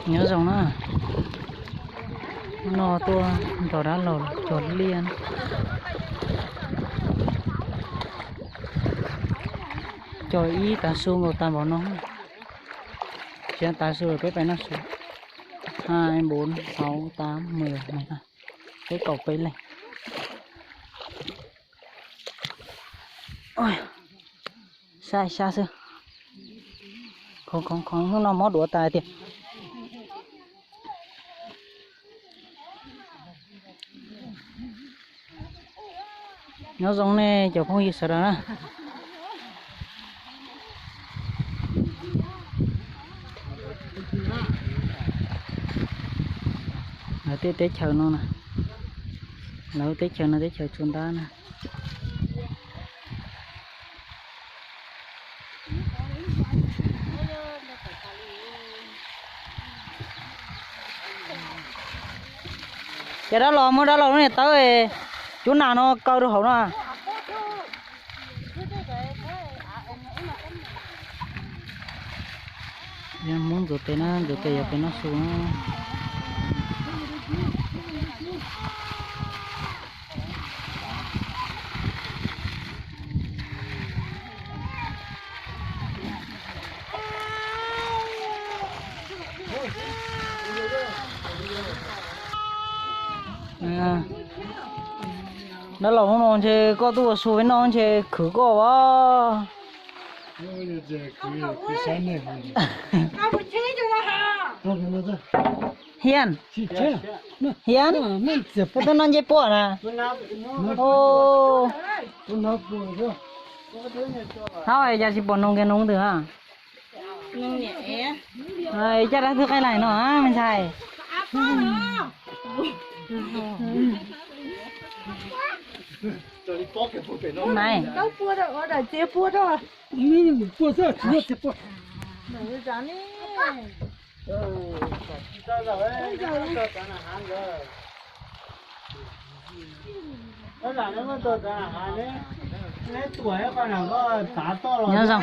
Nyob zoo na, no tuaj nrog dab laug cog liaj na. Cog ib tav su nkaus tag npaum no. Tsis tas su lawm peb pais noj su. Hai, bốn, sáu, tám, mười, mười hai. Peb kaum peb leeg. Saib sab xwb. Khoov khoov khoov hnub no mob duav tas tiag. Nyob zoo nej cov phooj ywg sawv daws na. Lawv tej teb chaws no na, lawv teb chaws no teb chaws tsuas ntab na. Ces dab laug muab dab laug lub niag tawb cub nas no kaw rau hauv no. Hmoob ntxuav tes na, ntxuav tes yuav pem noj su na. Dab laug hnub no ntshe koj tuaj ua su peb noj ntshe khwv koj as. Hian, Hian, koj tuaj noj ncej puab na? Hab, cas tsis pom noog kiag noog twg a? Caj dab twb qaij laim no a me ntxhais. Nai. Nyob zoo.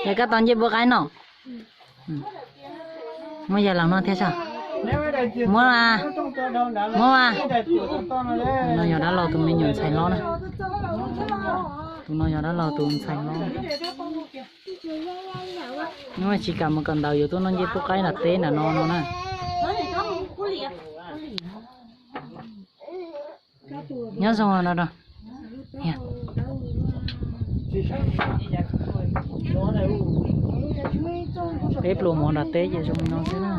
Ces koj tau ncej puab qaib no. Muab yog los no thiab sas. Muab, muab. No yog dab laug tus me nyuam ntxhais hlob na. Tus no yog dab laug tus ntxhais hlob. Nws tsis kam mus kawm ntawv, yuav tuaj noj ncej puab qaib nram teb nram no no na. Nyob zoo no. Peb pluas mov nram teb ces zoo li no xwb na.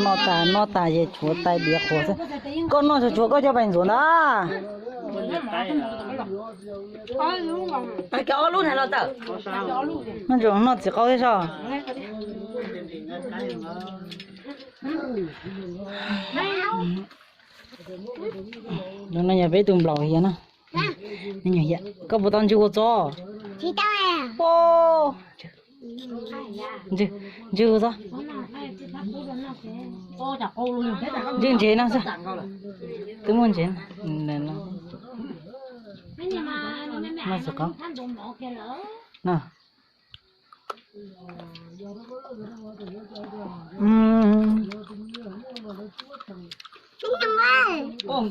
Noj tas, noj tas ces tshuav tais diav qhuav xwb. Koj noj tshuav tshuav koj coj pais ntxuav ntag. Noj txiv qaub thiab sas. No yog peb tus nplaum hiav na. Koj puas tau ntswg ua txob? Ntswg, ntswg ua txob. Ntswg ntsev no xwb. Twb muaj ntsev. Noj txiv qaub no. Ob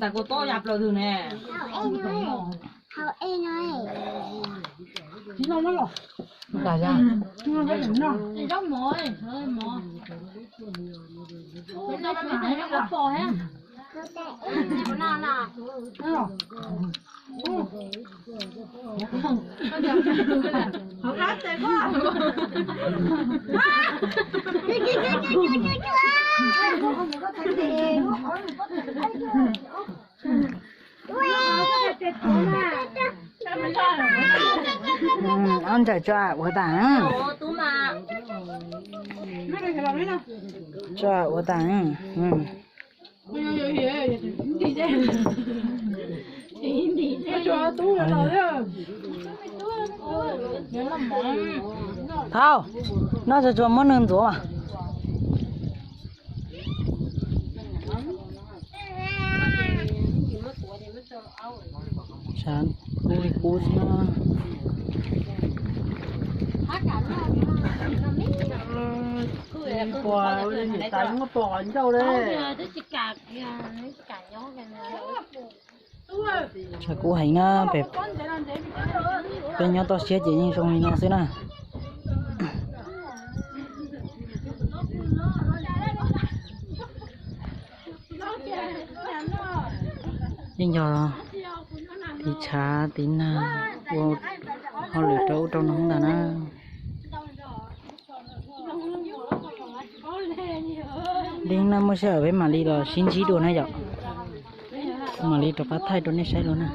ntxawm tso ua tas. Tso ua tas. Thaum no tsuas tsuas muab nws ntxuav mas. Tshav kub li kub xwb na. Tshav kub heev na, peb nyob toj siab ces yeej zoo li no xwb na. Yeej yog tiv tshav tiv nag ua hauj lwm rau ub rau no ntag na. Li na muaj sij hawm peb mam li los sib ntsib dua na yom. Mam li rov qab thaij rau nej saib dua na.